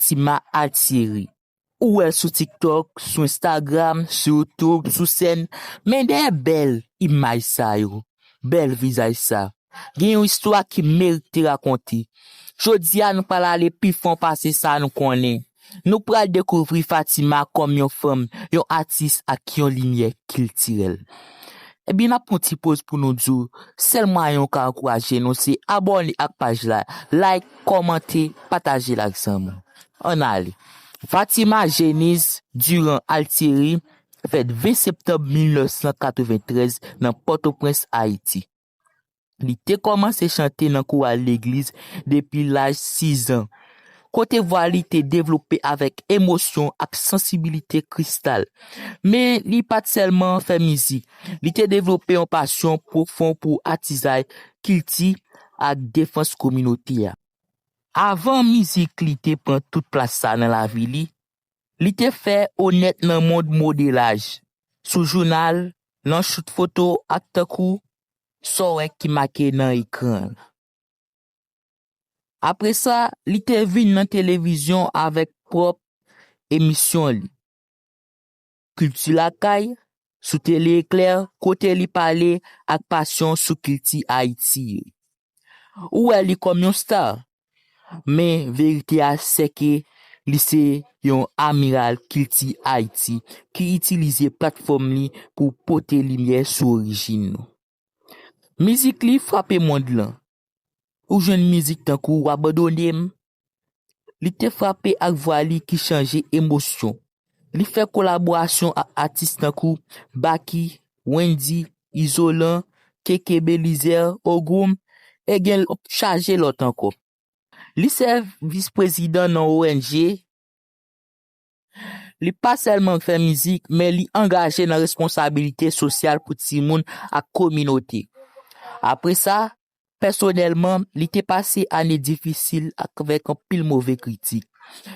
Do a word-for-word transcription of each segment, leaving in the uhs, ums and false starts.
Fatima Altieri. Ou wè l sou TikTok, sou Instagram, sou YouTube, sou sèn, men dèyè bèl imaj sa yo, bèl vizaj sa, gen yon istwa ki merite rakonte. Jodi a, nou pral ale pi fon pase sa nou konnen. Nou pral dekouvri Fatima kòm yon fanm, yon atis ak yon limyè kiltirèl. Ebyen, n ap pran ti poz pou nou di w, sèl mwayen w ka ankouraje nou se abòne ak paj la, like, kòmante, pataje l ak zanmi w. Ann ale. Fatima Génise Durand Altieri fèt ven septanm mil nèf san katreventrèz nan Pòtoprens, Ayiti. Li te kòmanse chante nan koral legliz depi laj sis an, kote vwa li te devlope avèk emosyon ak sansibilite kristal. Men li pa t sèlman fè mizik, li te devlope yon pasyon pwofon pou atizay, kilti ak defans kominote a. Avan mizik li te pran tout plas sa nan lavi li, li te fè onèt nan mond modelaj, sou jounal, nan shoot foto ak tankou sa w wè ki make nan ekran an. Apre sa, li te vin nan televizyon avèk pwòp emisyon li, Kilti Lakay, sou Tele Eklè, kote li pale ak pasyon sou kilti Ayiti. Ou wè li kòm yon star, men verite a se ke li se yon amiral kilti Ayiti ki itilize platfòm li pou pote limyè sou orijin nou. Mizik li frape mond lan. Ou jwenn mizik tankou W abandone m. Li te frape ak vwa li ki chanje emosyon. Li fè kolaborasyon ak atis tankou Baky, Wendy, Izolan, Keke Belizaire, Ogum, e gen chaje lòt ankò. Li se vis prezidan nan O N G. Li pa sèlman fè mizik, men li angaje nan responsabilite sosyal pou timoun ak kominote. Apre sa, pèsonèlman, li te pase ane difisil ak avèk anpil move kritik,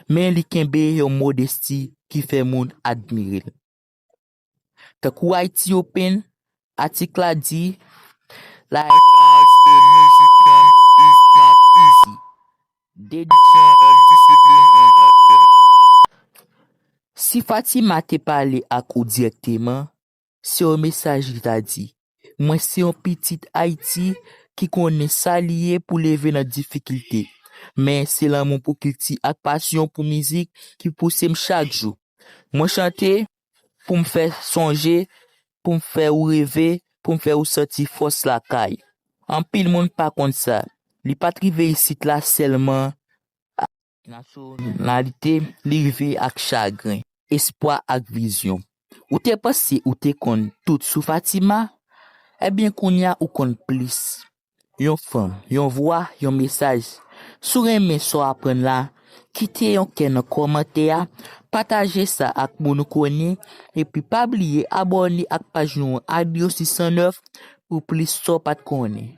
men li kenbe yon modesti ki fè moun admire l. Tankou Haiti Open, atik la di, Life as a musician is not easy. Dedication of discipline and effort. Si Fatima te pale ak ou dirèkteman, se yon mesaj li ta di. Mwen se yon pitit Ayiti ki konnen sa li ye pou leve nan difikilte. Men se lanmou pou kilti ak pasyon pou mizik ki pouse m chak jou. Mwen chante pou m fè sonje, pou m fè ou reve, pou m fè ou santi fòs lakay. Anpil moun pa konn sa. Li pa t rive isit la sèlman ak nasyonalite, li rive ak chagren, espwa ak vizyon. Ou te panse ou te konn tout sou Fatima? Ebyen, kounye a ou konn plis. Yon fanm, yon vwa, yon mesaj. Si w renmen sa w aprann la, kite yon kè nan kòmantè a, pataje sa ak moun ou konnen, epi pa bliye abòne ak paj nou an, Adrio sis san nèf, pou plis sa w pa t konnen.